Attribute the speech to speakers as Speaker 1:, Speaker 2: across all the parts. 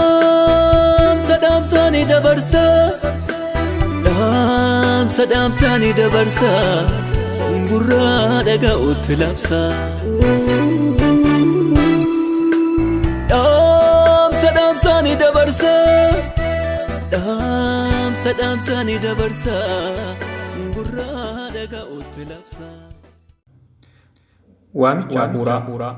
Speaker 1: Dhaamsa dhaamsaanii dabarsa. Dhaamsa dhaamsaanii dabarsa. Gurraa dhaga'utti labsa. Dhaamsa dhaamsaanii dabarsa. Dhaamsa dhaamsaanii dabarsa. Gurraa dhaga'utti labsa.
Speaker 2: Waamicha Hafuuraa.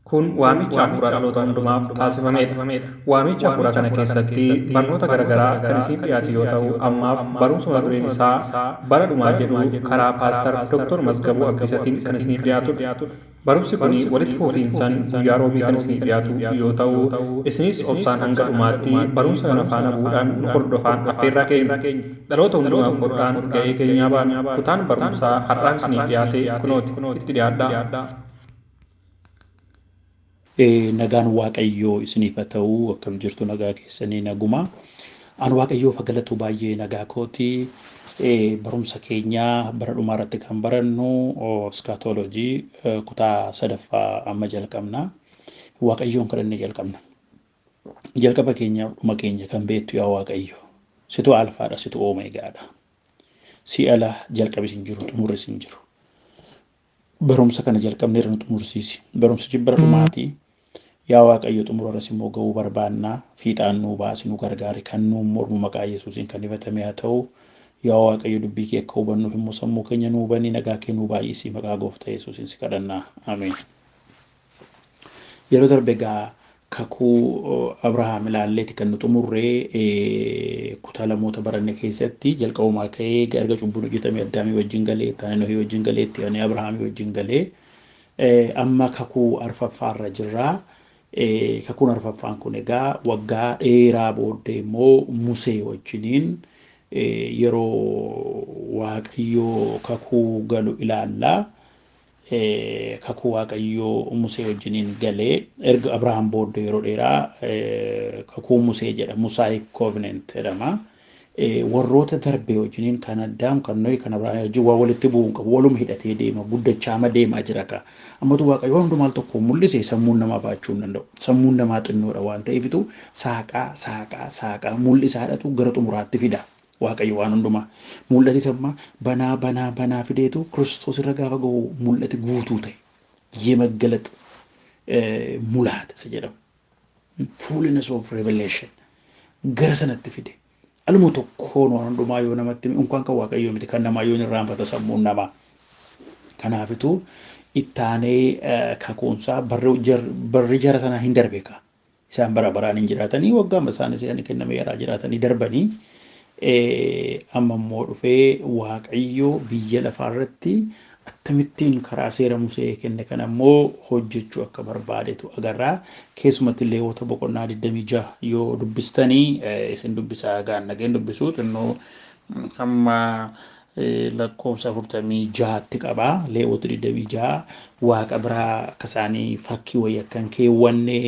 Speaker 2: Kun waamicha hafuuraa dhaloota hundumaaf taasifamedha. Waamicha hafuuraa kana keessatti barnoota garaagaraa kan isiin dhiyaatu yoo ta'u, ammaaf barumsa mata dureen isaa bara dhumaa jedhu karaa Paastar Dr. Mazgabuu Abdiisatiin kan isiniif dhiyaatudha. Barumsi kun walitti fufiinsaan guyyaa roobii kan isiniif dhiyaatu yoo ta'u, isinis obsaan hanga dhumaatti barumsa kana faana bu'uudhaan nu hordofaan affeerraa keenya. Dhaloota hundumaa godhuudhaan ga'ee keenyaa baana. Kutaan barumsaa har'aaf isiniif dhiyaate kunooti. Itti dhiyaadhaa.
Speaker 3: Nagaan Waaqayyoo isiniif haa ta'u. Akkam jirtu? Nagaa keessanii? Naguma. An Waaqayyoof haa galatu, baay'ee nagaa kooti. Barumsa keenyaa bara dhumaa irratti kan barannu eschatology kutaa sadaffaa amma jalqabna. Waaqayyoon kadhannee jalqabna. Jalqaba keenyaaf dhuma keenya kan beektu yaa Waaqayyo. Situ alfaadha, situ oomeegaadha. Si ala jalqabis hin jiru, xumurris hin jiru. Barumsa kana jalqabneerra, nu xumursiisi. Barumsichi bara dhumaati. Yaa Waaqayyo, xumurarras immoo ga'uu barbaannaa. Fiixaan nuu baasi, nu gargaari. Kan nuun mormu maqaa Yesuusiin kan ifatame haa ta'u. Yaa Waaqayyo, dubbii kee akka hubannuuf immoo sammuu keenya nuu bani, nagaa kee nuu baay'isi, maqaa gooftaa Yesuusiin si kadhannaa. Ameen. Yeroo darbe egaa kakuu Abrahaam ilaalleeti kan nu xumurree. Kutaa lamoota baranne keessatti jalqabumaa ka'ee erga cubbuun hojjetame Addaamii wajjin galee, itti aanee Nohii wajjin galee, itti aanee Abrahaamii wajjin galee, amma kakuu arfaffaarra jirra. Kakuun arfaffaan kun egaa waggaa dheeraa booddee immoo Musee wajjiniin yeroo Waaqayyoo kakuu galu ilaalla. Kakuu Waaqayyoo Musee wajjiniin galee erga Abrahaam booddee yeroo dheeraa kakuu Musee jedha, Mosaic Covenant jedhama. Warroota darbee wajjiniin, kan Addaam, kan Nohi, kan Abrahaam wajjin waa walitti bu'uu hin qabu. Waluma hidhatee deema, guddachaama deemaa jira ka. Ammatu Waaqayyo waan hundumaa al tokkoon mul'ise sammuun namaa baachuu hin danda'u. Sammuun namaa xinnoodha waan ta'eefitu saaqaa saaqaa saaqaa mul'isaadhatu gara xumuraatti fida. Waaqayyo waan hundumaa. Mul'ati sammaa banaa banaa banaa fideetu Kiristoos irra gaafa ga'u mul'ati guutuu ta'e. የመገለጥ ሙላት isa jedhamu. Fullness of revelation gara sanatti fide. Aluma tokkoon waan hundumaa yoo namatti unkaan kan Waaqayyoo miti, kan namaa yoo hin irraanfata sammuun namaa. Kanaafituu ittaanee kakuunsaa barri jara sanaa hin darbe kaa. Isaan bara baraan hin jiraatanii, waggaa isaan isaanii kenname yaraa jiraatanii darbanii, amma immoo dhufee Waaqayyo biyya lafaa irratti akkamittiin karaa seera Musee kenne kana immoo hojjechuu akka barbaadetu agarra. Keessumatti Leewwota boqonnaa 26 yoo dubbistanii, isin dubbisaa gaannaqeen dubbisuu xinnoo hamma lakkoofsa 46tti qaba. Leewwota 26, waaqa biraa akka isaanii fakkii wayii akka hin keewwanne,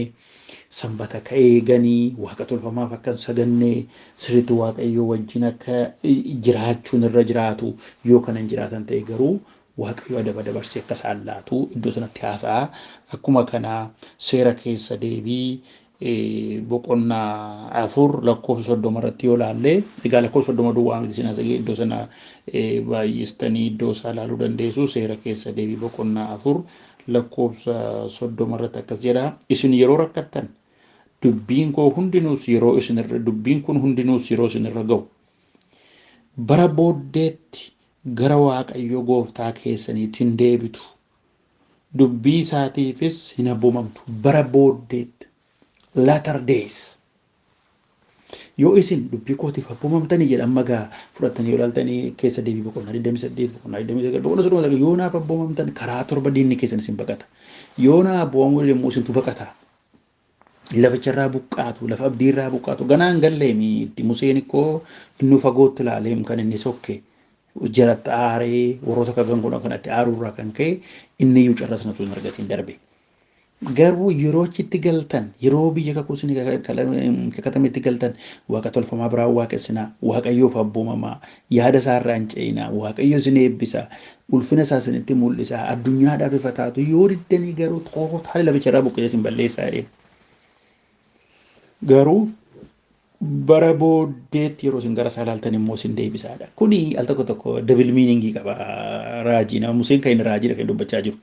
Speaker 3: sanbata akka eeganii, waaqa tolfamaaf akka hin saganne, sirriitti Waaqayyoo wajjin akka jiraachuun irra jiraatu, yoo kana hin jiraatan ta'e garuu Waaqayyo adaba dabarsee akka isaan laatu iddoo sanatti haasa'a. Akkuma kana seera keessa deebii boqonnaa 4 lakkoofsa 30 irratti yoo ilaalle, egaa lakkoofsa 30 duwwaa miti, isin asii iddoo sana baay'istanii iddoo isaa ilaaluu dandeessu. Seera keessa deebii boqonnaa 4 lakkoofsa 30 irratti akkas jedha: Isin yeroo rakkattan, dubbiin koo hundinuus yeroo isin irra dubbiin kun hundinuus yeroo isin irra ga'u, bara booddeetti gara Waaqayyo gooftaa keessaniitti hin deebitu, dubbii isaatiifis hin abboomamtu. Bara booddeetti, latter days, yoo isin dubbii kootiif abboomamtanii jedha. Amma gaa fudhattanii yoo ilaaltanii, keessa deebii boqonnaa 28, boqonnaa 29, boqonnaa 39, yoo naaf abboomamtan karaa torba diinni keessan isin baqata, yoo naa abboomamuu immoo isintu baqata. Laficharraa buqqaatu, lafa abdiirraa buqqaatu. Ganaa hin galleemi itti Museen ikkoo inni fagootti ilaaleem kan inni sokke jalatti aaree warroota kakan kun kanatti aaruurraa kan ka'e inni iyyuu carraa sana osoo hin argatiin darbe. Garuu yeroo achitti galtan, yeroo biyya kakuu isin kakatametti galtan, waaqa tolfamaa biraa waaqessinaa, waaqayyoof abboomamaa, yaada isaarraa hin ce'inaa, waaqayyo isin eebbisa, ulfina isaa isinitti mul'isa, addunyaadhaaf ifa taatu. Yoo diddanii garuu tootaali laficharraa buqqisee isin balleessaa jedheen. Garuu bara booddeetti yeroo isin gara isaa ilaaltan immoo isin deebisaadha. Kuni al tokko tokko double meaning qaba raajii. Nama Museen kan inni raajiidha kan dubbachaa jiru.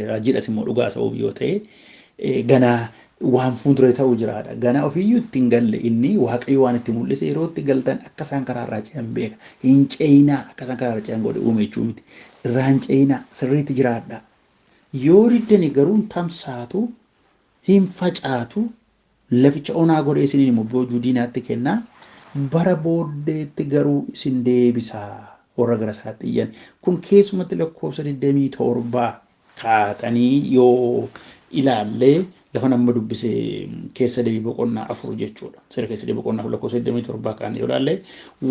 Speaker 3: Raajiidhas immoo dhugaa sa'uuf yoo ta'e ganaa waan fuuldura ta'u jiraadha. Ganaa ofiiyyuu itti hin galle inni waaqayyo waan itti mul'ise yeroo itti galtan akka isaan karaarraa ce'an beeka. Hin ce'inaa akka isaan karaarraa ce'an godhe uume jechuu miti. Irraa hin ce'inaa sirriitti jiraadha. Yoo diddani garuu tamsaatu hin facaatu laficha onaa godhee isiniin immoo boojuu diinaatti kennaa. Bara booddeetti garuu isin deebisaa warra gara isaatti iyyan. Kun keessumatti lakkoofsa 27 kaatanii yoo ilaallee lafa nama dubbise keessa deebii boqonnaa 4 jechuudha. Seera keessa deebii boqonnaa 4 lakkoofsa 27 kaan yoo ilaalle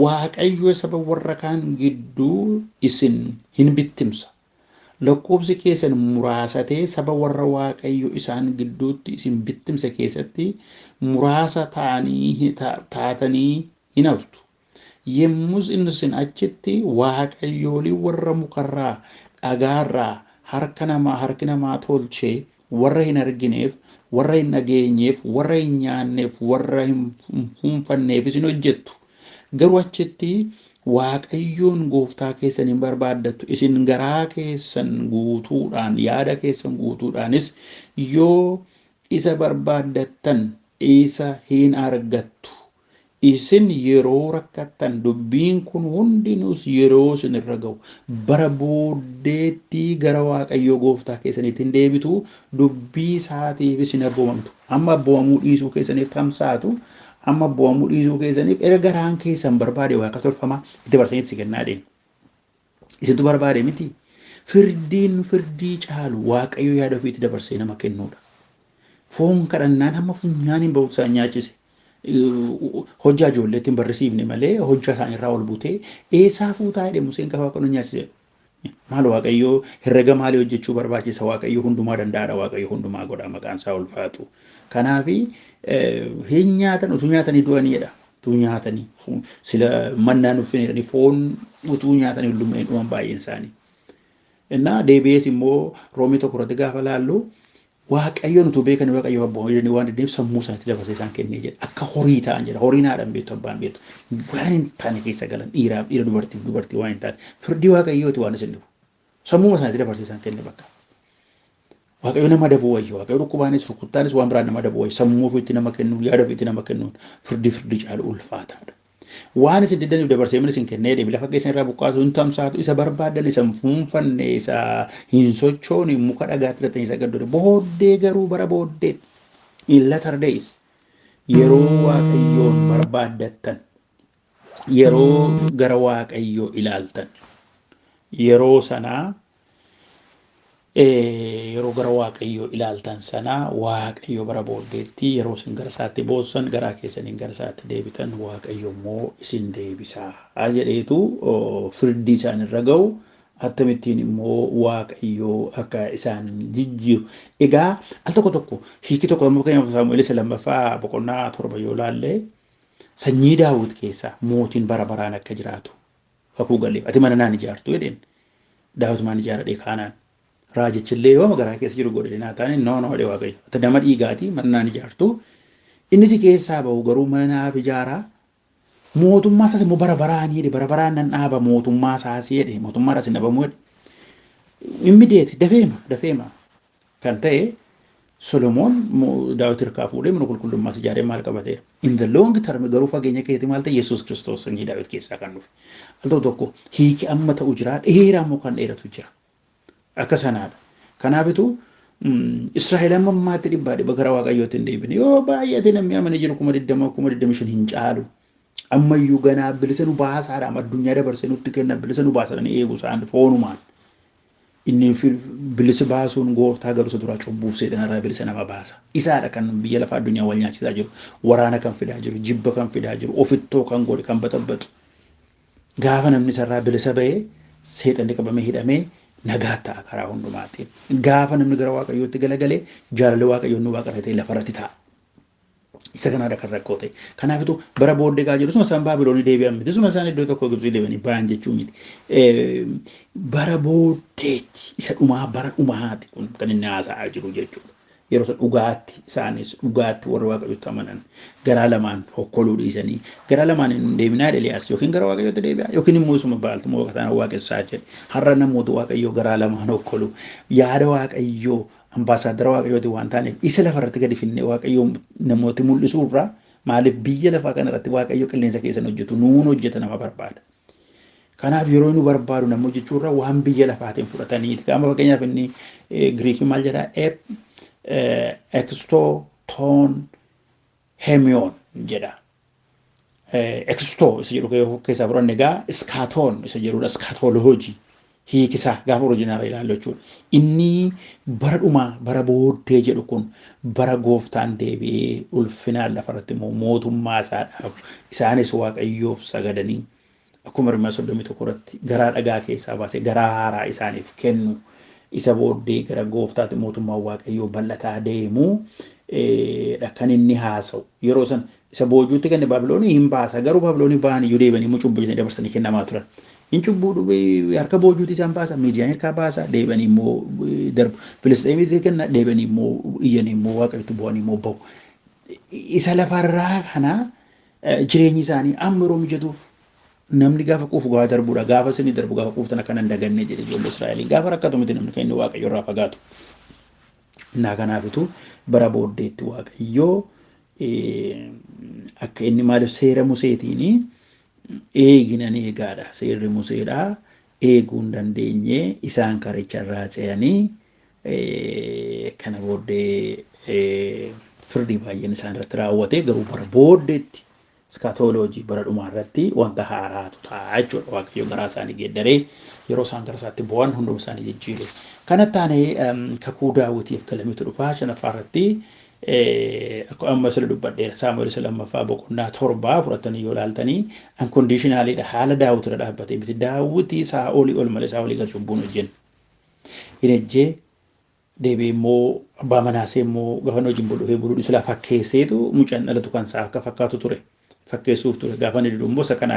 Speaker 3: waaqayyo saba warra kaan gidduu isin hin bittimsa. Lakkoofsi keessan muraasatee saba warra waaqayyo isaan gidduutti isin bittimse keessatti muraasa taatanii hin haftu. Yemmus inni isin achitti waaqayyoolii warra mukarraa, dhagaarraa, harka namaa harki namaa tolchee warra hin argineef, warra hin dhageenyeef, warra hin nyaanneef, warra hin fuunfanneef isin hojjettu. Garuu achitti waaqayyoon gooftaa keessan hin barbaaddattu. Isin garaa keessan guutuudhaan, yaada keessan guutuudhaanis yoo isa barbaaddattan isa hin argattu. Isin yeroo rakkattan dubbiin kun hundinuus yeroo isin irra ga'u bara booddeetti gara waaqayyoo gooftaa keessaniitti hin deebitu, dubbii isaatiif isin abboomamtu. Amma abboomamuu dhiisuu keessaniif tamsaatu, amma abboomamuu dhiisuu keessaniif erga garaan keessan barbaade waaqa tolfamaa itti barsanitti si kennaa deemu. Isintu barbaade miti. Firdiin firdii caalu waaqayyo yaada ofiitti dabarsee nama kennuudha. Foon kadhannaan hamma funyaan hin bahutti isaan nyaachise. Hojjaa ijoolleetti hin barrisiifne malee hojjaa isaan irraa ol butee eessaa fuutaa jedhe Museen kafa waaqanu nyaachise. Maal waaqayyo herrega maalii hojjechuu barbaachisa? Waaqayyo hundumaa danda'aadha. Waaqayyo hundumaa godha maqaan isaa ulfaatu. Kanaafi hin nyaatan utuu nyaatanii du'aniidha. Utuu nyaatanii sila mannaan uffine jedhanii foon utuu nyaatanii lummeen dhuman baay'een isaanii. Innaa deebi'ees immoo Roomii 1 irratti gaafa laallu waaqayyoon utuu beekanii waaqayyo abboomamuu jedhanii waan didaniif sammuu isaaniitti dabarsee isaan kennee jedha. Akka horii ta'an jedha. Horiin haadha hin beektu abbaan beektu. Waan hin taane keessa galan dhiiraaf dhiira dubartiif dubartii waan hin taane. Firdii waaqayyooti waan isin dhibu. Sammuu isaaniitti dabarsee isaan kenne bakka. Waaqayyo nama dabuu wayya. Waaqayyo dhukkubaanis rukuttaanis waan biraan nama dabuu wayya. Sammuu ofiitti nama kennuun yaada ofiitti nama kennuun firdii firdii caalu ulfaataadha. Waan isin diddaniif dabarsee mana isin kennee deebi lafa keessan irraa buqqaatu hin tamsaatu isa barbaaddan isa hin fuunfanne isa hin sochoone muka dhagaatti hidhatanii isa gaddode booddee garuu bara booddee in latter days yeroo waaqayyoon barbaaddattan yeroo gara waaqayyoo ilaaltan yeroo sanaa Yeroo gara Waaqayyoo ilaaltan sana Waaqayyo bara booddeetti yeroo isin gara isaatti boossan garaa keessaniin gara isaatti deebitan Waaqayyo immoo isin deebisa jedheetu firdii isaan irra ga'u akkamittiin immoo Waaqayyo akka isaan jijjiiru. Egaa al tokko tokko hiikii tokko tokko fakkeenyaaf Saamu'eel isa lammaffaa boqonnaa 7 yoo ilaalle sanyii Daawit keessaa mootiin bara baraan akka jiraatu kakuu galeef ati mana naan ijaartu jedheen. Daawit maan ijaaradhee kaanaan. Raajichillee yooma garaa keessa jiru godhe Naataaniin noo noo jedhe Waaqayyo. Ati nama dhiigaati mana naan ijaartu. Inni si keessaa bahu garuu mana naaf ijaaraa. Mootummaa isaas immoo bara baraan jedhe bara baraan nan dhaaba mootummaa isaas jedhe mootummaa isaas hin dhabamu jedhe. Immediate dafeema dafeema kan ta'e Solomoon Daawit harkaa fuudhee mana qulqullummaas ijaaree maal qabateera. In the long term garuu fageenya keessatti maal ta'e Yesuus Kiristoos sanyii Daawit keessaa kan dhufe. Al tokko tokko hiiki amma ta'u jira dheeraa immoo kan dheeratu jira. Akka sanaadha. Kanaafitu Israa'el amma ammaatti dhibbaa dhibba gara Waaqayyootti hin deebine. Yoo baay'ate namni amane jiru 20,000 25,000 hin caalu. Ammayyuu ganaa bilisa nu baasaadha. Addunyaa dabarsee nutti kenna bilisa nu baasaadha eegu isaan foonumaan. Inni bilisa baasuun gooftaa garuu isa duraa cubbuuf seexanarraa bilisa nama baasa. Isaadha kan biyya lafaa addunyaa wal nyaachisaa jiru, waraana kan fidaa jiru, jibba kan fidaa jiru, ofittoo kan godhe kan baxabbatu. Gaafa namni isarraa bilisa ba'ee seexanni qabamee hidhamee nagaa ta'a karaa hundumaatiin. Gaafa namni gara Waaqayyootti galagalee jaalalli Waaqayyoo inni waaqa irra ta'e lafarratti ta'a. Isa kanaadha kan rakkoo ta'e. Kanaafitu bara booddee gaa jiru suma isaan Baabiloonii deebi'an miti. Suma isaan iddoo tokko Gibxii deebi'anii ba'an jechuu miti. Bara booddeetti isa dhumaa bara dhumaati kun kan inni haasa'aa jiru jechuudha. Yeroo isa dhugaatti isaanis dhugaatti warra Waaqayyotti amanan garaa lamaan hokkoluu dhiisanii garaa lamaan hin deeminaa Eliyaas yookiin gara Waaqayyootti deebi'aa yookiin immoo isuma Baaltuma waaqa ta'an waaqessaa jedhe. Har'a namoota Waaqayyoo garaa lamaan hokkolu yaada Waaqayyoo ambaasaaddara Waaqayyooti waan taaneef isa lafarratti gadi finnee Waaqayyoo namooti mul'isuu irraa maaliif biyya lafaa kanarratti Waaqayyo qilleensa keessan hojjetu nuun hojjeta nama barbaada. Kanaaf yeroo nu barbaadu nama hojjechuu irraa waan biyya lafaatiin fudhataniiti. Qaama fakkeenyaaf inni Giriikii maal jedhaa ekstoo toon hemiyoon jedha. Ekstoo isa jedhu keessaa fudhanne egaa iskaatoon isa jedhudha iskaatooloojii. Hiikisaa gaafa orijinaala ilaallu jechuudha. Inni bara dhumaa bara booddee jedhu kun bara gooftaan deebi'ee ulfinaan lafarratti immoo mootummaa isaadhaaf isaanis Waaqayyoof sagadanii akkuma Ermiyaas 31 irratti garaa dhagaa keessaa baasee garaa haaraa isaaniif kennu isa booddee gara gooftaatti mootummaan Waaqayyoo bal'ataa deemu dha kan inni haasa'u. Yeroo san isa boojuutti kenne Baabiloonii hin baasa garuu Baabiloonii ba'an iyyuu deebi'anii immoo cubbuu jedhanii dabarsanii kennamaa turan. Hin cubbuu dhubee harka boojuutti isaan baasa, Miidiyaan harkaa baasa, deebi'anii immoo darbu. Filisxeemitti kenna, deebi'anii immoo iyyanii immoo Waaqayyotti bu'anii immoo bahu. Isa lafarraa kana jireenyi isaanii amma yeroo mijatuuf namni gaafa quufu gaafa darbuudha. Gaafa isinii darbu gaafa quuftan akka hin daganne jedhe ijoollee Israa'elii. Gaafa rakkatu miti namni kan inni Waaqayyo irraa fagaatu. Innaa kanaafitu bara booddeetti Waaqayyoo akka inni maaliif seera Museetiin eeginan eegaadha. Seerri Museedha eeguu hin dandeenye isaan karicha irraa ce'anii kana booddee firdii baay'een isaan irratti raawwate garuu bara booddeetti iskaatooloojii bara dhumaa irratti wanta haaraatu ta'a jechuudha. Waaqayyo garaa isaanii geeddaree yeroo isaan gara isaatti bu'an hunduma isaanii jijjiire. Kanatti aanee kakuu Daawitiif galametu dhufa. Shanaffaa irratti akkuma amma sila dubbadheera Saamu'eel isa lammaffaa boqonnaa 7 fudhatanii yoo ilaaltanii unconditionalidha haala Daawit irra dhaabbatee miti. Daawiti Saa'olii ol malee Saa'olii gara cubbuun hojjenne. Hin ejjee deebi'ee immoo abbaa manaasee immoo gaafa inni wajjin dhufee buluu silaa fakkeesseetu mucaan dhalatu kan isaa akka fakkaatu ture. Fakkeessuuf ture. Gaafa inni didu immoo isa kana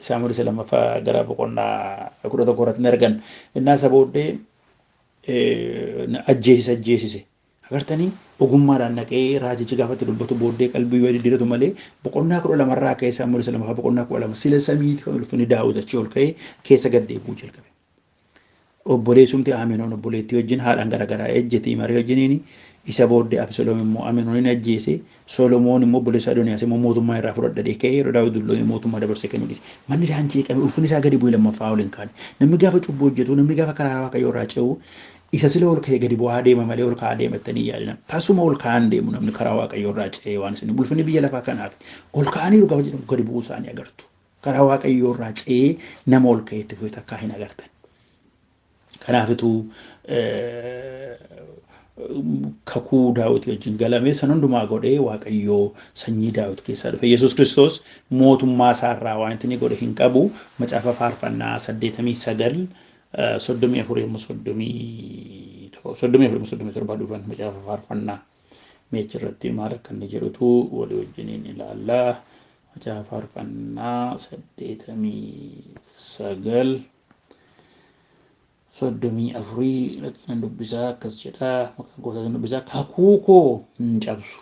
Speaker 3: Saamu'eel isa lammaffaa gara boqonnaa 11 irratti hin argan. Innaa isa booddee ajjeesise ajjeesise. Agartanii ogummaadhaan naqee raajichi gaafa itti dubbatu booddee qalbii yoo diddiiratu malee boqonnaa 12 irraa ka'ee Saamu'eel isa lammaffaa boqonnaa 12 sila samiitti kan ulfinni Daawit achii ol ka'ee keessa gad deebi'uu jalqabe. Obboleessumti Aminoon obboleettii wajjin haadhaan garaagaraa ejjetii marii wajjiniin isa booddee Absaloom immoo Aminoon ajjeese Solomoon immoo obboleessa Adoniyaas immoo mootummaa irraa fudhadhadhee ka'ee yeroo Daawit dulloomee mootummaa dabarsee kennuu dhiise. Manni isaa hin jeeqame ulfinni isaa gadi bu'e lammaffaa ol hin kaane. Namni gaafa cubbuu hojjetu namni gaafa karaa Waaqayyoo irraa ce'u isa sila ol ka'ee gadi bu'aa deema malee ol ka'aa deema jettanii yaadina. Tasuma ol ka'aan deemu namni karaa Waaqayyoo irraa ce'ee waan isin ulfinni biyya lafaa kanaaf ol ka'aniiru gaafa jedhamu gadi bu'uu isaanii agartu. Karaa Waaqayyoo irraa ce'ee nama ol ka'ee itti fufe takkaa hin agartan. Kanaafituu kakuu Daawit wajjin galame san hundumaa godhee Waaqayyoo sanyii Daawit keessaa dhufe. Yesuus Kiristoos mootummaa isaarraa waan inni godhe hin qabu. Macaafa faarfannaa 89 34 yommuu 34 37 dhufan macaafa faarfannaa meecha irratti maal akka inni jedhutu walii wajjiniin ilaalla. Macaafa faarfannaa 89 34 dhaqeen dubbisaa akkas jedha maqaa gooftaatiin dubbisaa kakuu koo hin cabsu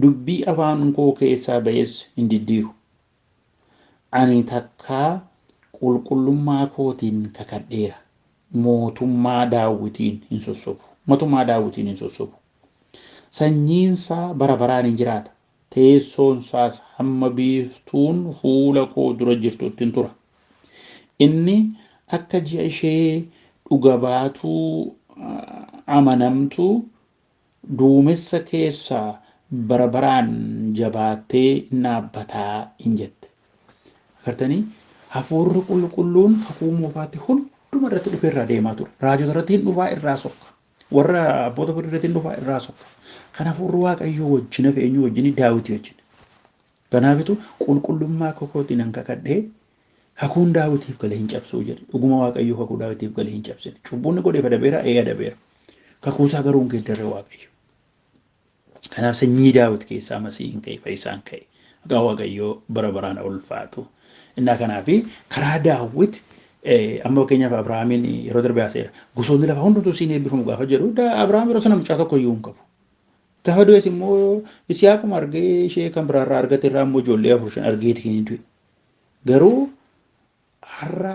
Speaker 3: dubbii afaan koo keessaa ba'es hin diddiiru ani takkaa qulqullummaa kootiin kakadheera mootummaa Daawwitiin hin sossobu mootummaa Daawwitiin hin sossobu sanyiinsaa bara baraan hin jiraata teessoonsaas hamma biiftuun fuula koo dura jirtutti hin tura. Inni akka ji'a ishee dhuga baatuu amanamtuu duumessa keessaa bara baraan jabaattee in dhaabbataa in jette. Agartanii hafuurri qulqulluun kakuu moofaatti hundumaa Warruma irratti dhufe irraa deemaa ture. Raajota irratti hin dhufaa irraa sokka. Warra abboota firdii irratti hin dhufaa irraa sokka. Kanaaf warri Waaqayyoo wajjin hafe eenyu wajjin? Daawit wajjin. Kanaafitu qulqullummaa kakootiin nan kakadhee kakuun Daawitiif gale hin cabsuu jedhe. Dhuguma Waaqayyoo kakuu Daawitiif gale hin cabsine. Cubbuun godheef adabeera, ee adabeera. Kakuusaa garuu hin geeddarre Waaqayyo. Kanaaf sanyii Daawit keessaa Masiihiin ka'e, fayyisaan ka'e. Maqaan Waaqayyoo bara baraan ulfaatu. Innaa kanaaf karaa Daawit amma fakkeenyaaf Abrahaamiin yeroo darbe haaseera. Gosoonni lafaa hundumtuu siin eebbifamu gaafa jedhu Abrahaam yeroo sana mucaa tokko iyyuu hin qabu. Gaafa du'es immoo Yisihaaquma argee ishee kan biraarraa argate irraa immoo ijoollee 4 5 argeeti kan inni du'e. Garuu har'a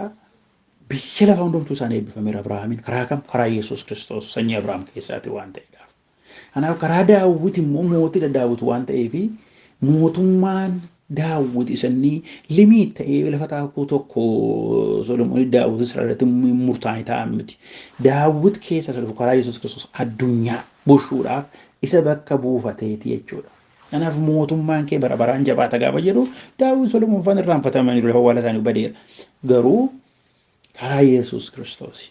Speaker 3: biyya lafaa hundumtuu isaan eebbifameera Abrahaamiin karaa kam? Karaa Yesuus Kiristoos sanyii Abrahaam keessaati waan ta'eedhaaf. Kanaaf karaa Daawit immoo mootiidha Daawit waan ta'eef mootummaan Daawit isanii limii ta'ee lafa taakuu tokko Solomoon Daawit Israa'el irratti murtaa'ee taa'an miti. Daawit keessa isa dhufu karaa Yesuus Kiristoos addunyaa bushuudhaaf isa bakka buufateeti jechuudha. Kanaaf mootummaan kee bara baraan jabaata gaafa jedhu Daawit Solomoon faan irraanfatamanii lafa awwaala isaanii badeera. Garuu karaa Yesuus Kiristoos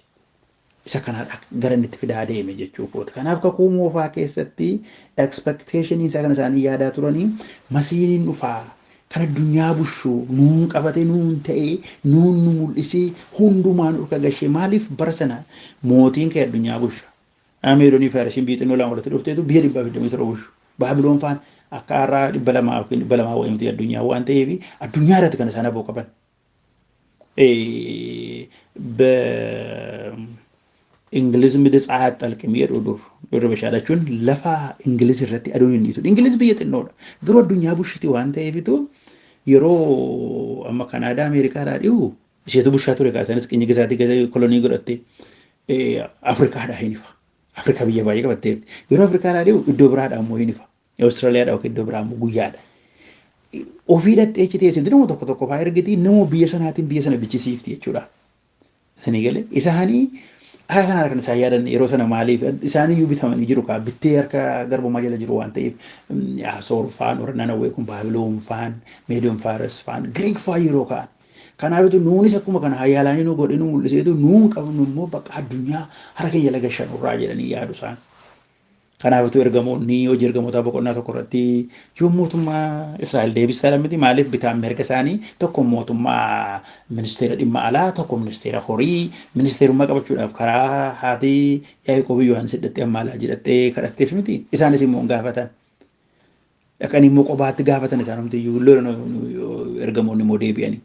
Speaker 3: isa kanadha gara inni itti fidaa deeme jechuu kooti. Kanaaf kakuu moofaa keessatti expectation isaa kan isaanii yaadaa turanii Masiihiin dhufaa kan addunyaa bushuu nuun qabatee nuun ta'ee nuun nu mul'isee hundumaan urka gashee maaliif bara sana mootiin kee addunyaa busha. Meedonii fi Faarisiin biyya xinnoo lama walitti dhufteetu biyya 127 bushu. Baabiloon faan akka har'aa 200 yookiin 200 wayii miti addunyaa waan ta'eef addunyaa irratti kan isaan aboo qaban. በእንግሊዝ ምድር ፀሐይ አትጠልቅም jedhu dur dur bashaadhachuun lafa Ingiliz irratti aduun hin dhiitu. Ingiliz biyya xinnoodha. Garuu addunyaa bushiti waan ta'eefitu yeroo amma Kanaadaa Ameerikaadhaa dhiyu isheetu bushaa ture kaasanis qinyi gisaatii gasa kolonii godhatte Afrikaadhaa hin ifa. Afrikaa biyya baay'ee qabatteerti. Yeroo Afrikaadhaa dhiyu iddoo biraadhaa immoo hin ifa. Awustiraaliyaadhaa yookiin iddoo biraa immoo guyyaadha. Ofii dhattee achi teessifti nama tokko tokko fa'aa ergiti nama biyya sanaatiin biyya sana bichisiifti jechuudha. Isinii galee isaanii akka kanaa kan isaan yaadan yeroo sana maaliif isaan iyyuu bitamanii jiru kaa bittee harka garbummaa jala jiru waan ta'eef Asoor fa'aan warra Nanawwee kun Baabiloon fa'aan Meedoon Faares fa'aan Giriik fa'aa yeroo ka'an. Kanaafitu nuunis akkuma kana hayyaalaanii nu godhe nu mul'iseetu nuun qabnu immoo bakka addunyaa harka keenya jala gashanurraa jedhanii yaadu isaan. Kanaafitu ergamoonni hojii ergamootaa boqonnaa tokko irratti yoo mootummaa Israa'el deebisaa miti maaliif bitaan mirga isaanii tokko mootummaa ministeera dhimma alaa tokko ministeera horii ministeerummaa qabachuudhaaf karaa haati Yaaqoob Yohaannis hidhattee amma alaa jedhattee kadhatteef miti isaanis immoo hin gaafatan. Dhaqanii immoo qobaatti gaafatan isaan humti iyyuu lola ergamoonni immoo deebi'anii.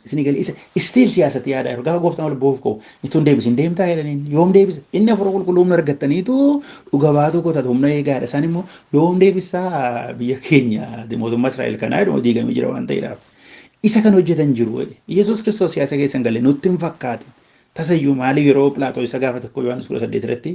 Speaker 3: Isin galee isa istiil siyaasatti yaadaa jiru. Gaafa gooftaan ol boof ka'u itoo hin deebisin deemtaa jedhaniin yoom deebisa? Inni hafuura qulqulluu humna argattaniitu dhuga baatuu kotatu humna eegaadha. Isaan immoo yoom deebisaa biyya keenya mootummaa Israa'el kanaa jedhu diigamee jira waan ta'eedhaaf. Isa kan hojjetan jiru jedhe. Yesuus Kiristoos siyaasa keessa hin galle nutti hin fakkaatin. Tasayyuu maaliif yeroo Philaaxoos isa gaafate tokko Yohaannis 18 irratti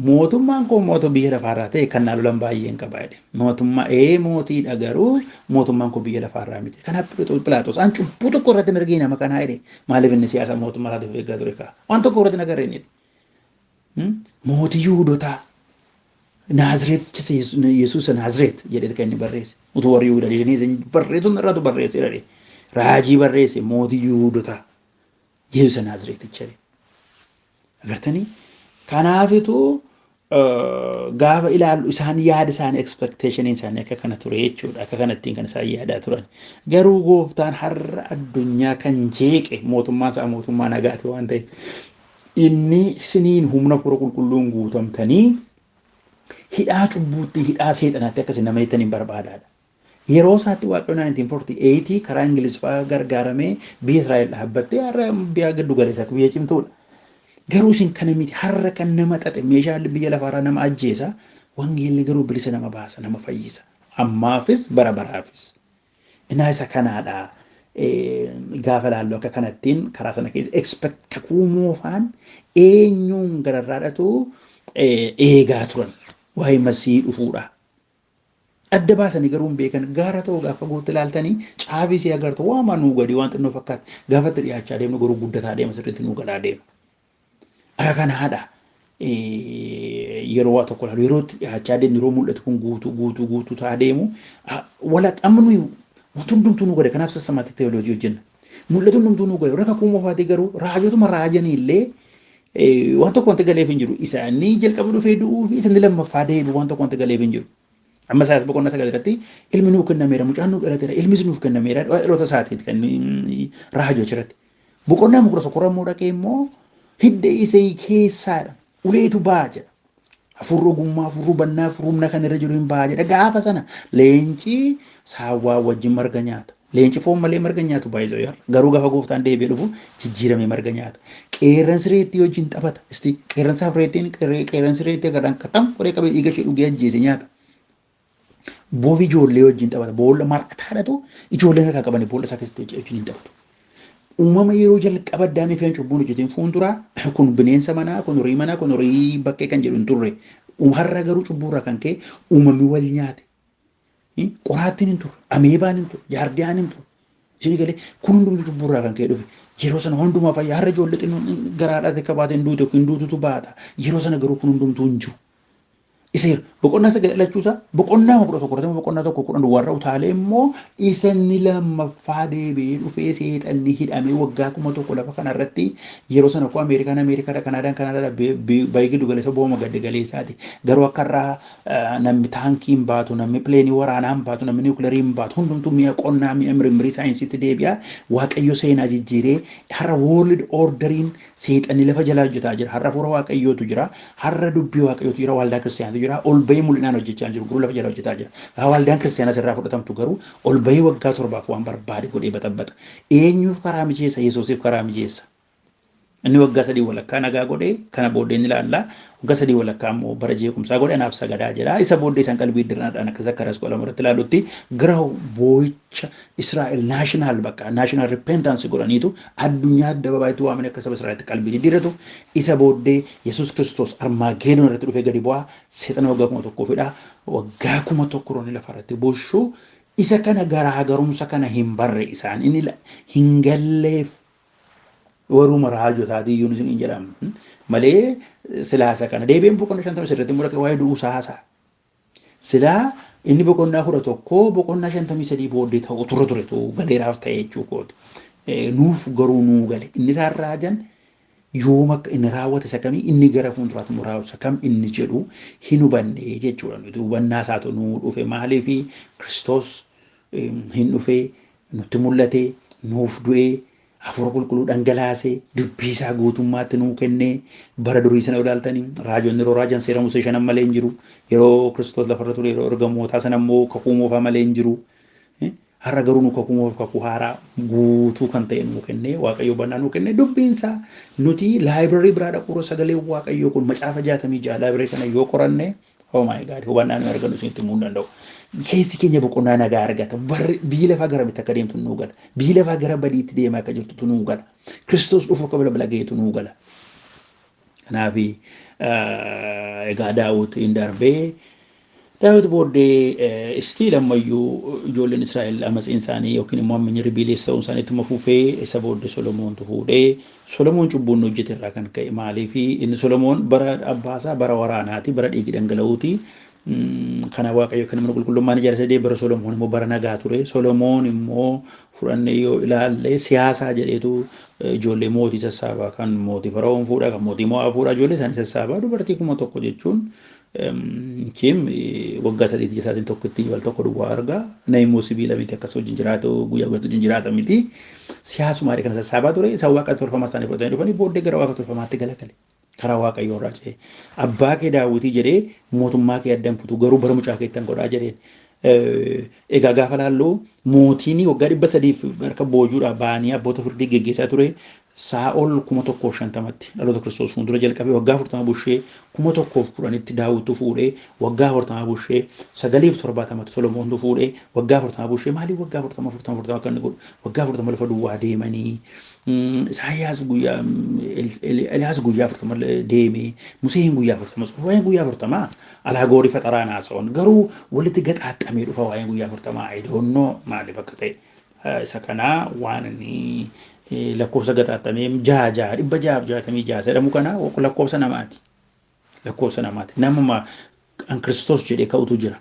Speaker 3: mootummaan koo mootuu biyya lafaarraa ta'e kan naa lolan baay'een qaba jedhe. Mootummaa ee mootiidha garuu mootummaan koo biyya lafaarraa miti. Kanaaf Philaaxoos an cubbuu tokko irratti hin argine nama kanaa jedhe. Maaliif inni siyaasa mootummaa isaatiif eeggaa ture kaa? Waan tokko irratti hin agarre inni jedhe. Mootii Yihuudotaa Naazireeticha Yesuus Naazireet jedhee kan inni barreesse. Utuu warri Yihuudaa jedhanii isin barreessuun irraatu barreesse jedhe. Raajii barreesse mootii Yihuudotaa Yesuus Naazireeticha jedhe. Agartanii? Kanaafitu gaafa ilaallu isaan yaada isaanii expectation isaanii akka kana ture jechuudha. Akka kanattiin kan isaan yaadaa turan. Garuu gooftaan har'a addunyaa kan jeeqe mootummaan isaa mootummaa nagaati waan ta'eef inni isiniin humna hafuura qulqulluun guutamtanii hidhaa cubbuutti hidhaa seexanaatti akka isin nama hiiktaniin barbaadaadha. Yeroo isaatti Waaqayyo 1948 karaa Ingiliz fa'aa gargaaramee biyya Israa'el dhaabbattee har'a biyya giddu galeessa biyya cimtuudha. Garuu isin kana miti har'a kan nama xaxe meeshaan biyya lafaarraa nama ajjeesa wangeelli garuu bilisa nama baasa nama fayyisa. Ammaafis bara baraafis. Innaa isa kanaadha gaafa laallu akka kanattiin karaa sana keessa expect kakuu moofaan eenyuun gararraadhatu eegaa turan waa'ee masii dhufuudha. Adda baasanii garuu hin beekan. Gaara ta'uu gaafa guutti ilaaltanii caabii si agartu waamaa nuu gadi waan xinnoo fakkaatti. Gaafa itti dhiyaachaa deemnu garuu guddataa deema sirriitti nuu galaa deema. Akka kanaadha. Yeroo waa tokko ilaalu yeroo itti dhiyaachaa deemnu yeroo mul'atu kun guutuu guutuu guutuu ta'aa deemu wala amma nuyi wanti hundumtuu nuu gada kanaaf systematic theology hojjenna. Mul'atu hundumtuu nuu gale. Warra kakuu moofaati garuu raajotuma raajanii illee waan tokko wanti galeef hin jiru. Isaanii jalqaba dhufee du'uu fi isaan lammaffaa deebi'u waan tokko wanti galeef hin jiru. Amma Isaayyaas boqonnaa 9 irratti ilmi nuuf kennameera, mucaan nuuf dhalateera, ilmis nuuf kennameera, dhaloota isaatiiti kan raajoo achirratti. Boqonnaa 11 immoo dhaqee immoo hidda isee keessaadha. Uleetu ba'a jedha. Hafuurri ogummaa, hafuurri hubannaa, hafuurri humna kan irra jiru hin ba'a jedha. Gaafa sana leenci saawwaa wajjin marga nyaata. Leenci foon malee marga nyaatu baay'ee garuu gaafa gooftaan deebi'ee dhufu jijjiiramee marga nyaata. Qeerransi reettii wajjin taphata. Isti qeerransaaf reettiin qeerransi reettii agarraan qaxxam qoree qabee dhiiga ishee dhugee ajjeese nyaata. Boofi ijoollee wajjin taphata. Boolla mar'ataadhatu ijoolleen harkaa qabanii boolla isaa keessatti wajjin hin taphatu. Uumama yeroo jalqaba Addaamii fi cubbuun hojjeteen fuulduraa kun bineensa manaa, kun horii manaa, kun horii bakkee kan jedhu hin turre. Har'a garuu cubbuurraa kan ka'e uumamni wal nyaate. Qoraattiin hin turre, ameebaan hin turre, jaardiyaan hin turre. Isin galee kun hundumtu cubbuurraa kan ka'e dhufe. Yeroo sana hundumaa fayyaa har'a ijoollee xinnoon garaadhaa akka baate hin duute yookiin duututu baata. Yeroo sana garuu kun hundumtuu hin jiru. Isa yeroo boqonnaa 9 dhalachuusaa boqonnaa 11 irratti boqonnaa 1 10 warra utaalee immoo isa inni lammaffaa deebi'ee dhufee seexanni hidhamee waggaa 1000 lafa kanarratti yeroo sana koo Ameerikaan Ameerikaadha Kanaadaan Kanaadaadha baay'ee giddu galeessa booma gadda galeessaati. Garuu akka irraa namni taankii hin baatu, namni pileenii waraanaa hin baatu, namni niwukilarii hin baatu, hundumtuu mi'a qonnaa, mi'a mirimirii saayinsiitti deebi'a. Waaqayyo seenaa jijjiiree har'a world orderiin seexanni lafa jalaa hojjetaa jira. Har'a hafuura Waaqayyootu jira. Har'a dubbii Waaqayyootu jira. Waldaa kiristaanaatu jira. Ol bahee mul'inaan hojjechaa jiru. Garuu lafa jala hojjetaa jira. Gaafa waldaan kiristaanaa sirraa fudhatamtu garuu ol bahee waggaa 7f waan barbaade godhee baxabbata. Eenyuuf karaa mijeessa? Yesuusiif karaa mijeessa. Inni waggaa 3 walakkaa nagaa godhee kana booddee ni ilaalla. Waggaa 3 walakkaa immoo bara jeequmsaa godhe anaaf sagadaa jedha. Isa booddee isaan qalbii dirnaadhaan akka Zakkaariyaas 12 irratti ilaalutti gara boo'icha Israa'el naashinaal bakka naashinaal ripeentaansi godhaniitu addunyaa addababaayitti waamanii akka saba Israa'elitti qalbii diddiirratu. Isa booddee Yesuus Kiristoos Armaageedoon irratti dhufee gadi bu'aa seexana waggaa 1000 fidha. Waggaa 1000 roonni lafa irratti bushu. Isa kana garaagarumsa kana hin barre isaan inni hin galleef waruma raajotaatii iyyuu isin hin jedhamu malee silaasa kana deebiin boqonnaa 50 sirriitti mul'ate waa'ee du'uu isaa haasa'a. Silaa inni boqonnaa 11 boqonnaa 53 booddee ta'u turre ture ta'u galeeraaf ta'e jechuu kooti. Nuuf garuu nuu gale inni isaan raajan yoom akka inni raawwate isa kamii inni gara fuulduraatti immoo raawwatu isa kam inni jedhu hin hubanne jechuudha. Nuti hubannaa isaatu nuu dhufe maaliif Kiristoos hin dhufee nutti mul'ate nuuf du'ee hafuura qulqulluu dhangalaase dubbii isaa guutummaatti nuu kennee bara durii sana ilaaltanii raajonni yeroo raajan seera Musee shanan malee hin jiru. Yeroo Kiristoos lafarra ture yeroo ergamootaa sana immoo kakuu moofaa malee hin jiru. Har'a garuu nu kakuu moofaaf kakuu haaraa guutuu kan ta'e nuu kennee Waaqayyo hubannaa nuu kennee dubbiin isaa nuti laayibrarii biraa dhaquurra sagaleen Waaqayyoo kun macaafa 66 laayibrarii kana yoo qoranne oh my god hubannaa nuyi argannu isinitti himuu hin danda'u. Keessi keenya boqonnaa nagaa argata. Barri biyyi lafaa garamitti akka deemtu nuu gala. Biyyi lafaa gara badiitti deemaa akka jirtutu nuu gala. Kiristoos dhufu akka balbala ga'eetu nuu gala. Kanaaf egaa Daawit hin darbee Daawit booddee istiil ammayyuu ijoolleen Israa'el amatsiin isaanii yookiin immoo ammayyi ribiilees ta'uun isaanii ittuma fufee isa booddee Solomoontu fuudhee Solomoon cubbuun hojjete irraa kan ka'e maaliif inni Solomoon bara abbaasaa bara waraanaati bara dhiigi dhangala'uuti kana Waaqayyo kan mana qulqullummaan ijaarsa jedhee bara Solomoon immoo bara nagaa ture Solomoon immoo fudhannee yoo ilaalle siyaasaa jedheetu ijoollee mootii sassaabaa kan mootii Fara'oon fuudha kan mootii Mo'aa fuudha ijoollee isaanii sassaabaa dubartii 1000 jechuun Kim waggaa 3 ija isaatiin tokkotti wal tokko duwwaa arga. Na immoo sibiila miti akkas wajjin jiraatu guyyaa guyyaatti wajjin jiraata miti. Siyaasumaa kana sassaabaa ture isa waaqa tolfamaa isaanii fudhatanii dhufanii booddee gara waaqa tolfamaatti galagale. Karaa waaqayyoo irraa ce'e. Abbaa kee daawwitii jedhee mootummaa kee addan kutu garuu bara mucaa keettan godhaa jedheen. Egaa gaafa laallu mootiin waggaa 300f harka boojuudhaa ba'anii abboota firdii geggeessaa ture Saa'ol 1050tti dhaloota Kiristoos fuuldura jalqabee waggaa 40 bushee 1010tti Daawittu fuudhee waggaa 40 bushee 970tti Solomoontu fuudhee waggaa 40 bushee maaliif waggaa 40 40 40 akka inni godhu waggaa 40 lafa duwwaa deemanii Isaayyaas guyyaa Eliyaas guyyaa 40 deemee Museen guyyaa 40 tsoome waa'een guyyaa 40 alaa goorii faxaraa naasa'oon garuu walitti gaxaaxamee dhufa waa'een guyyaa 40 I don't know maaliif akka ta'e isa kana waan inni lakkoofsa gaxaaxamee jaha jaha 666 jedhamu kana lakkoofsa namaati. Lakkoofsa namaati. Namuma an Kiristoos jedhee ka'utu jira.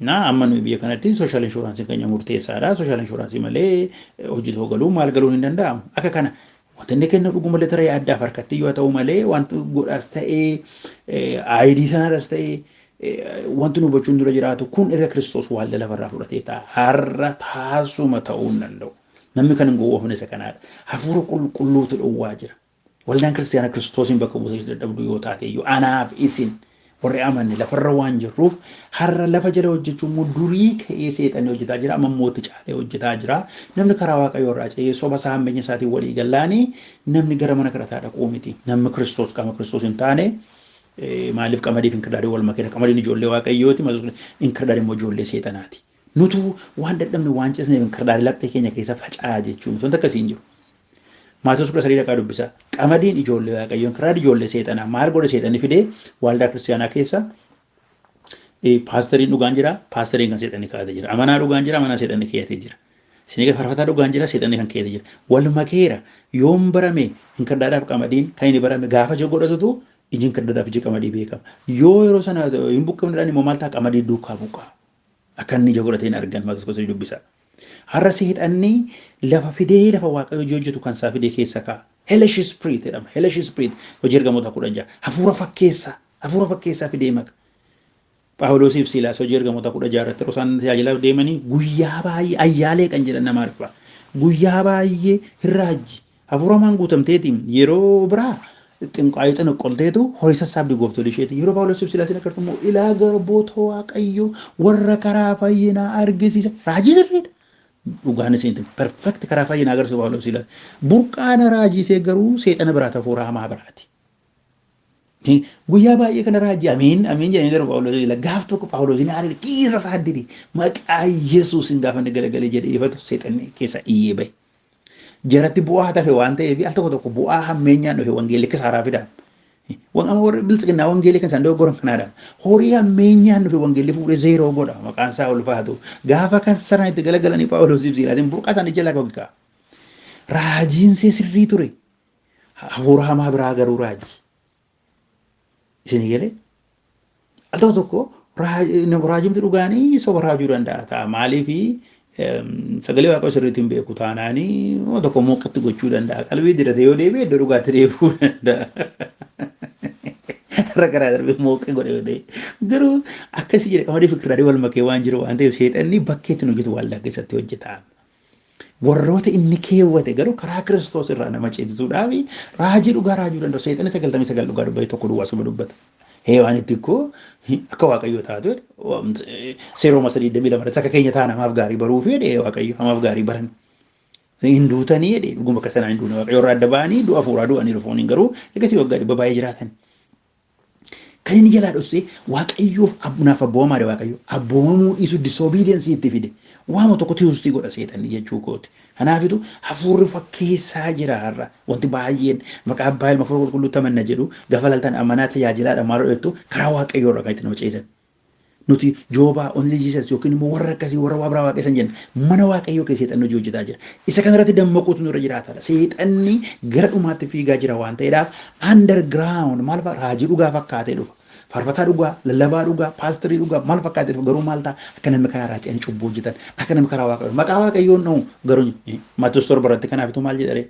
Speaker 3: Na amma nuyi biyya kanatti social insurance keenya murteessaadha. Social insurance malee hojii tokko galuu maal galuun hin danda'amu. Akka kana wanta inni kennu dhuguma leetara addaaf harkatti yoo ta'u malee, wanti godhaas ta'ee, ID sanarras ta'ee, wanti nu hubachuun dura jiraatu kun erga Kiristoos waalda lafarraa fudhatee ta'a. Har'a taasuma ta'uu hin danda'u. Namni kan hin gowwoofne isa kanaadha. Hafuura qulqulluutu dhowwaa jira. Waldaan kiristaanaa Kiristoosiin bakka buusee dadhabdu yoo taate iyyuu, anaaf isin warri amanne lafarra waan jirruuf, har'a lafa jala hojjechuun immoo durii ka'ee seexanni hojjetaa jira, amma immoo itti caalee hojjetaa jira. Namni karaa Waaqayyoo irraa ce'ee soba isaa hammeenya isaatiin walii gallaanii namni gara mana kadhataa dhaquu miti. Namni Kiristoos qaama Kiristoos hin taane maaliif qamadiif inkirdaadii wal makeera? Qamadiin ijoollee Waaqayyooti, inkirdaadii immoo ijoollee seexanaati. Nutu waan dadhabne waan cisneef inkirdaadii laphee keenya keessa faca'aa jechuun wanta akkasii hin jiru. Maatewos 13 dhaqaa dubbisa. Qamadiin ijoollee Waaqayyoo, inkirdaadii ijoollee seexanaa. Maal godhe seexanni fidee waldaa kiristaanaa keessa? Paasteriin dhugaan jira, paasteriin kan seexanni kaa'atee jira. Amanaa dhugaan jira, amanaa seexanni kaa'atee jira. Isin farfataa dhugaan jira, seexanni kan kaa'atee jira. Wal makeera. Yoom barame inkirdaadhaaf qamadiin? Kan inni barame gaafa ija godhatutu iji inkirdaadhaaf iji qamadii beekama. Yoo yeroo sana hin buqqifne immoo maal ta'a? Qamadii duukaa buqqaa. Akka inni ija godhatee hin argan Maatewos 13 dubbisa. Har'a seexanni lafa fidee lafa Waaqayyo hojii hojjetu kan isaa fidee keessa kaa'a. Hellish spirit jedhama. Hellish spirit, Hojii Ergamoota 16. Hafuura fakkeessaa. Hafuura fakkeessaa fidee maka. Phaawulosiif Siilaas Hojii Ergamoota 16 irratti yeroo isaan tajaajilaaf deemanii guyyaa baay'ee ayyaalee kan jedhan nama arfa. Guyyaa baay'ee hin raajji. Hafuura hamaan guutamteeti yeroo biraa xinqaayii xinqolteetu horii sassaabdi gooftolii isheeti. Yeroo Phaawulosiif Siilaasiin agartu immoo, ilaa garboota Waaqayyo warra karaa fayyinaa argisiisa. Raajii sirriidha. Dhugaan isinitti perfect karaa fayyinaa agarsiisu Phaawulos Siilaas. Burqaana raajii isee garuu seexana biraati, hafuura hamaa biraati. Guyyaa baay'ee kana raajii amiin amiin jedhanii darbu Phaawulos Siilaas. Gaaf tokko Phaawulos hin aaree kiisa isaa didi maqaa Yesuus hin gaafanne galagalee jedhee ifatu seexanni keessa iyyee bahe. Jaratti bu'aa tafe waan ta'eef, al tokko tokko bu'aa hammeenyaan dhufe wangeelli kisaaraa fida. Waan amma warri biltsiginnaa wangeelii kan isaan dogoggoran kanaadha. Horii hammeenyaan dhufe wangeelli fuudhee zeeroo godha, maqaan isaa ulfaatu. Gaafa kan saraan itti galagalanii Phaawulosiif Siilaatiin burqaa isaanii jalaa gogaa. Raajiin see sirrii ture. Hafuura hamaa biraa garuu raaji. Isin galee? Al tokko tokko raajimti dhugaanii soba raajuu danda'a ta'a. Maaliifi sagalee Waaqayyoo sirriitti hin beeku taanaanii waan tokko mooqatti gochuu danda'a. Qalbii dirate yoo deebi'e iddoo dhugaatti deebi'uu danda'a. Irra karaa darbee mooqee godhe yoo ta'e. Garuu akkasii jedhe, qamadii fikirraadhee wal makee waan jiru waan ta'eef seexanni bakkeetti hojjetu waldaa keessatti hojjeta. Warroota inni keewwate garuu karaa Kiristoos irraa nama ceesisuudhaaf raajii dhugaa raajuu danda'u. Seexanni 99 dhugaa dubbate, tokko duwwaa soba dubbata. Heewaan itti ikkoo akka Waaqayyoo taatu seeroma 3:22 irratti akka keenya ta'a namaaf gaarii baruu fi jedhee Waaqayyo hamaaf gaarii baran. Hin duutanii jedhee, dhuguma akka sanaan hin duune. Waaqayyo irraa adda ba'anii du'a fuuraa du'anii fooniin garuu ergasii waggaa 100 baay'ee jiraatan. Kan inni jalaa dhossee Waaqayyoof naaf abboomaadha, Waaqayyo abboomamuu dhiisu, disobedience itti fide. Waama tokko tiwustii godha seexanni jechuu kooti. Kanaafitu hafuurri fakkeessaa jira har'a. Wanti baay'een maqaa abbaa, ilma, hafuura qulqulluutti amanna jedhu, gaafa laltan amanaa tajaajilaadha maal godhettu, karaa Waaqayyoo irraa kan itti nama ceesan. Nuti Joobaa, Only Jesus yookiin immoo warra akkasii, warra waa biraa waaqessan jenna. Mana Waaqayyoo keessa seexanni hojii hojjetaa jira. Isa kanarratti dammaquutu nurra jiraataadha. Seexanni gara dhumaatti fiigaa jira waan ta'eedhaaf underground maal fa'a raajii dhugaa fakkaatee dhufa. Faarfataa dhugaa, lallabaa dhugaa, paasterii dhugaa maal fakkaatee dhufa, garuu maal ta'a? Akka namni karaa irraa ce'anii cubbuu hojjetan, akka namni karaa Waaqayyoo maqaa Waaqayyoon dha'u garuu Maatewos 7 irratti kanaafitu maal jedhare?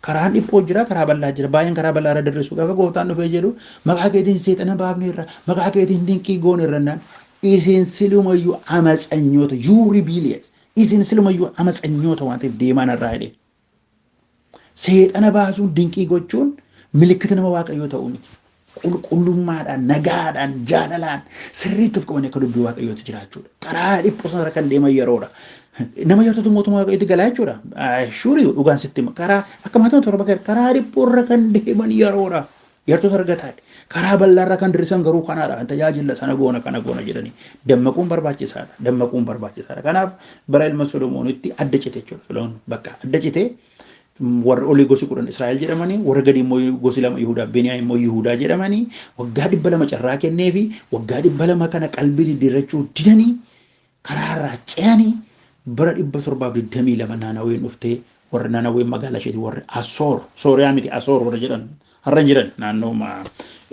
Speaker 3: Karaan dhiphoo jira, karaa bal'aa jira. Baay'een karaa bal'aa irra dirrisu. Gaafa gooftaan dhufee jedhu, maqaa keetiin seexana baafneerra, maqaa keetiin dinqii gooneerra naan, isin silumayyuu amatsanyoota, you rebellious. Isin silumayyuu amatsanyoota waan ta'eef deemaa narraa jedhee. Seexana baasuun, dinqii gochuun milikkita nama Waaqayyoo ta'uu miti. Qulqullummaadhaan, nagaadhaan, jaalalaan sirriitti of qabanii akka dubbii Waaqayyootti jiraachuudha. Karaa dhiphoo sanarra kan deeman yeroodha. Nama yartuutu mootummaa Waaqayyootti galaa jechuudha. Shuurii dhugaan sitti hima. Karaa akka maatii 7 karaa dhiphoorra kan deeman yeroodha. Yartuutu argataa. Karaa bal'aarra kan dirrisan garuu kanaadha. Kan tajaajila sana goona kana goona jedhanii. Dammaquun barbaachisaadha. Dammaquun barbaachisaadha. Kanaaf bara ilma Solomoonitti adda cite jechuudha. Solomoon bakka adda cite, warri olii gosi 10 Israa'el jedhamanii, warri gadi immoo gosi lama Yihudaa, Beniyaam immoo Yihudaa jedhamanii, waggaa 200 carraa kenneefi waggaa 200 kana qalbii diddiirrachuu didanii karaarraa ce'anii bara 722 Naanaween dhuftee, warri Naanaween magaalaa isheeti warri Asoor, Sooriyaa miti, Asoor warra jedhan. Har'a hin jiran naannoo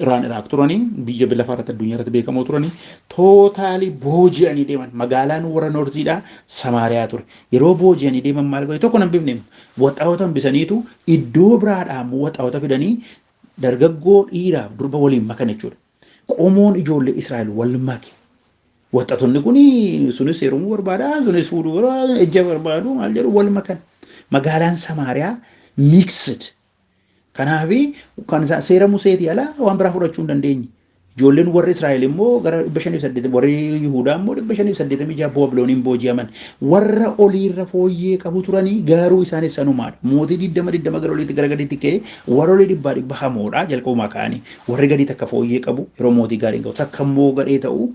Speaker 3: Iraan Iraaq turanii biyya lafa irratti addunyaa irratti beekamoo turanii totally booji'anii deeman. Magaalaan warra northiidhaa Samaariyaa ture. Yeroo booji'anii deeman maal godhe tokko nan bifne waxaawota hambisaniitu iddoo biraadhaa immoo waxaawota fidanii dargaggoo dhiiraaf durba waliin makan jechuudha. Qomoon ijoollee Israa'el wal make. Waxaatonni kun sunis heerumuu barbaada, sunis fuudhuu barbaada, ejja barbaadu maal jedhu wal makan. Magaalaan Samaariyaa mixed. Kanaaf kan isaan seera Museetii ala waan biraa fudhachuu hin dandeenye. Ijoolleen warri Israa'el immoo gara 580 warri Yihudaa immoo 586 Baabilooniin booji'aman. Warra oliirra fooyyee qabu turanii garuu isaanis sanumaadha. Mootii 20 20 gara oliitti gara gadiitti ka'ee warra olii dhibbaa dhibba hamoodha jalqabumaa ka'anii. Warri gadii takka fooyyee qabu yeroo mootii gaariin qabu takka immoo gadhee ta'u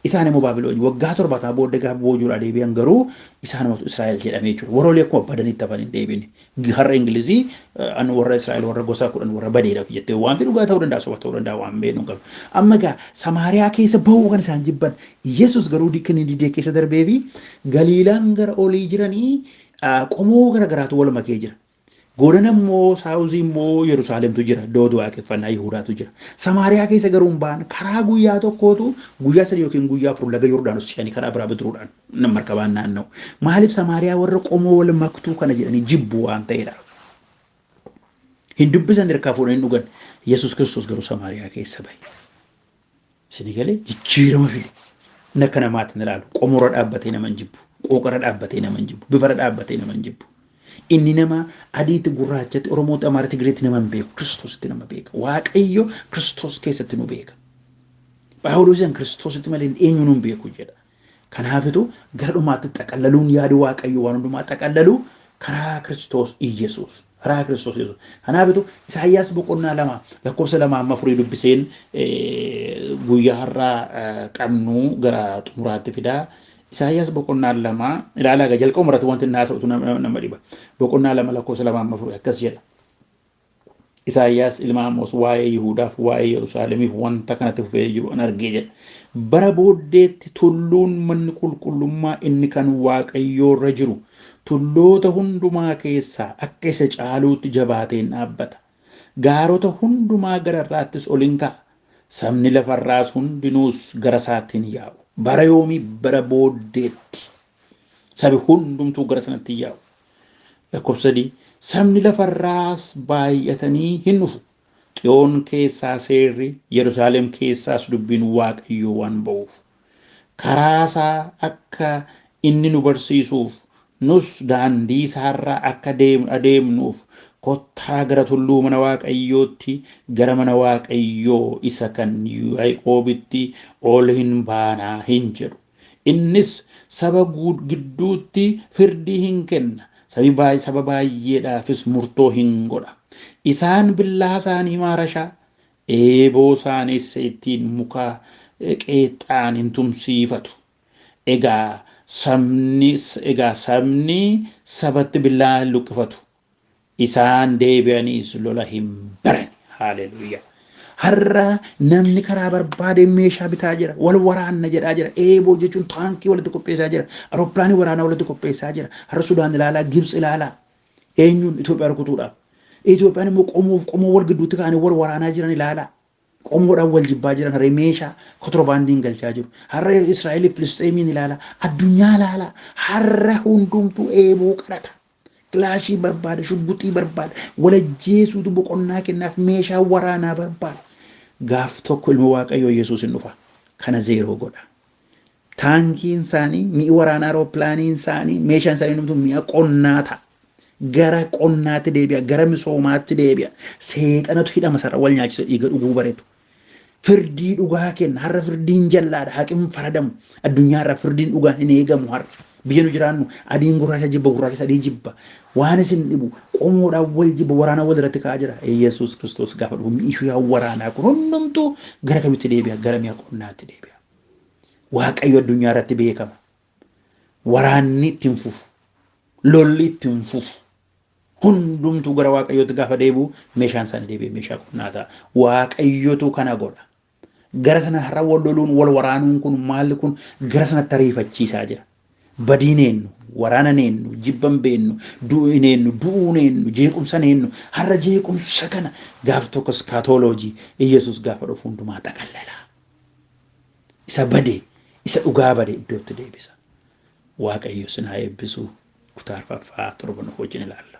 Speaker 3: isaan immoo Baabiloon waggaa 70 booddee gaafa boojuudhaa deebi'an garuu isaanumatu Israa'el jedhamee jechuudha. Warra olii akkuma badanitti hafan hin deebine. Har'a Ingilizii an warra Israa'el warra gosa 10 warra badeedhaaf jettee wanti dhugaa ta'uu danda'a soba ta'uu danda'a waan beeknu hin qabnu. Amma egaa Samaariyaa keessa bahuu kan isaan jibban Yesuus garuu kan inni didee keessa darbee fi Galiilaan gara olii jiranii qomoo gara garaatu wal makee jira. Godana immoo southii immoo Yerusaalemtu jira iddoo waaqeffannaa Yihudaatu jira. Samaariyaa keessa garuu hin ba'an karaa guyyaa tokkootu guyyaa 3 yookiin guyyaa 4 laga Yordaanos ce'anii karaa biraa bidiruudhaan markabaan naanna'u. Maaliif Samaariyaa warra qomoo wal maktuu kana jedhanii jibbu waan ta'eedha. Hin dubbisan harkaa fuudhanii dhugan. Yesuus Kiristoos garuu Samaariyaa keessa bahe. Isinii galee jijjiirama fide. Inni akka namaatti hin ilaalu. Qomorra dhaabbatee nama hin jibbu. Qooqarra dhaabbatee nama hin jibbu. Bifarra dhaabbatee nama hin jibbu. Inni nama adiitti, gurraachatti, Oromootti, Amaaraatti, Tigreetti nama hin beeku. Kiristoositti nama beeka. Waaqayyo Kiristoos keessatti nu beeka. Phaawuloos Kiristoositti malee eenyu nu hin beeku jedha. Kanaafitu gara dhumaatti xaqallaluun yaadi Waaqayyo waan hundumaa xaqallalu karaa Kiristoos Iyyasuus. Karaa Kiristoos Iyyasuus. Kanaafitu Isaayyaas boqonnaa 2 lakkoofsa 2 amma 4 dubbiseen guyyaa har'aa qabnu gara xumuraatti fidaa. Isaayyaas boqonnaa 2 ilaalaa egaa jalqabuma irratti wanti inni haasa'utu nama dhiba. Boqonnaa 2 lakkoofsa 2 amma 4 akkas jedha. Isaayyaas ilma Amoos waa'ee Yihuudaaf waa'ee Yerusaalemiif wanta kanatti fufee jiru an argee jedha. Bara booddeetti tulluun manni qulqullummaa inni kan Waaqayyoo irra jiru tulloota hundumaa keessaa akka isa caaluutti jabaatee in dhaabbata. Gaarota hundumaa gararraattis ol in ka'a. Sabni lafarraas hundinuus gara isaatti in yaa'u. Bara yoomii? Bara booddeetti. Sabi hundumtuu gara sanatti in yaa'u. Lakkoofsa 3 sabni lafarraas baay'atanii hin dhufu. Xiyoon keessaa seerri, Yerusaalem keessaas dubbiin Waaqayyoo waan ba'uuf. Karaa isaa akka inni nu barsiisuuf, nus daandii isaarra akka adeemnuuf, kottaa gara tulluu mana Waaqayyootti, gara mana Waaqayyoo isa kan Yaaqoobitti ol hin baanaa hin jedhu. Innis saba gidduutti firdii hin kenna, saba baay'eedhaafis murtoo hin godha. Isaan billaa isaanii maarashaa, eeboo isaaniis ittiin muka qeexxaan hin tumsiifatu. Egaa sabni sabatti billaa hin luqqifatu. Isaan deebi'aniis lola hin baran. Haaleluyyaa. Har'a namni karaa barbaadeen meeshaa bitaa jira. Wal waraanna jedhaa jira. Eeboo jechuun taankii walitti qopheessaa jira. Aerooppilaanii waraanaa walitti qopheessaa jira. Har'a Sudaan ilaalaa, Gibsi ilaalaa. Eenyuun Itoophiyaa rukutuudhaaf. Itoophiyaan immoo qomoof qomoo wal gidduutti ka'anii wal waraanaa jiran ilaalaa. Qomoodhaan wal jibbaa jiran har'a meeshaa kontiroobaandiin galchaa jiru. Har'a Israa'eliif Filisxeemiin ilaalaa. Addunyaa ilaalaa. Har'a hundumtuu eeboo qarata. Kilaashii barbaada, shugguxii barbaada, walajjeesuutu boqonnaa kennaaf meeshaa waraanaa barbaada. Gaaf tokko ilma Waaqayyoo Yesuus hin dhufa. Kana zeeroo godha. Taankiin isaanii, mi'i waraanaa aeropilaaniin isaanii, meeshaan isaanii hundumtuu mi'a qonnaa ta'a. Gara qonnaatti deebi'a, gara misoomaatti deebi'a. Seexanatu hidhama sarara wal nyaachisa dhiiga dhuguu baretu. Firdii dhugaa kenna. Har'a firdiin jallaadha. Haqin faradamu. Addunyaa irraa firdiin dhugaan hin eegamu har'a. Biyya nu jiraannu adiin gurraacha jibba, gurraachis adii jibba. Waan isin dhibu qomoodhaan wal jibba, waraana wal irratti ka'aa jira. Yesuus Kiristoos gaafa dhufu mi'ishu yaa waraanaa kun hundumtuu gara kamitti deebi'a? Gara mi'a qonnaatti deebi'a. Waaqayyo addunyaa irratti beekama. Waraanni itti hin fufu. Lolli itti hin fufu. Hundumtuu gara Waaqayyootti gaafa deebi'u meeshaan isaanii deebi'ee meeshaa qonnaa ta'a. Waaqayyotu kana godha. Gara sana har'a wal loluun wal waraanuun kun maalli kun gara sanatti ariifachiisaa jira. Badiin eenyu, waraana eenyu, jibban beennu, du'in eenyu, du'uun eenyu, jeequmsan eenyu. Har'a jeequmsa kana gaaf tokko iskaatooloojii Iyyasuus gaafa dhufu hundumaa xaqallala. Isa bade, isa dhugaa bade iddootti deebisa. Waaqayyo sin haa eebbisu. Kutaa arfaffaa torban of wajjin ilaalla.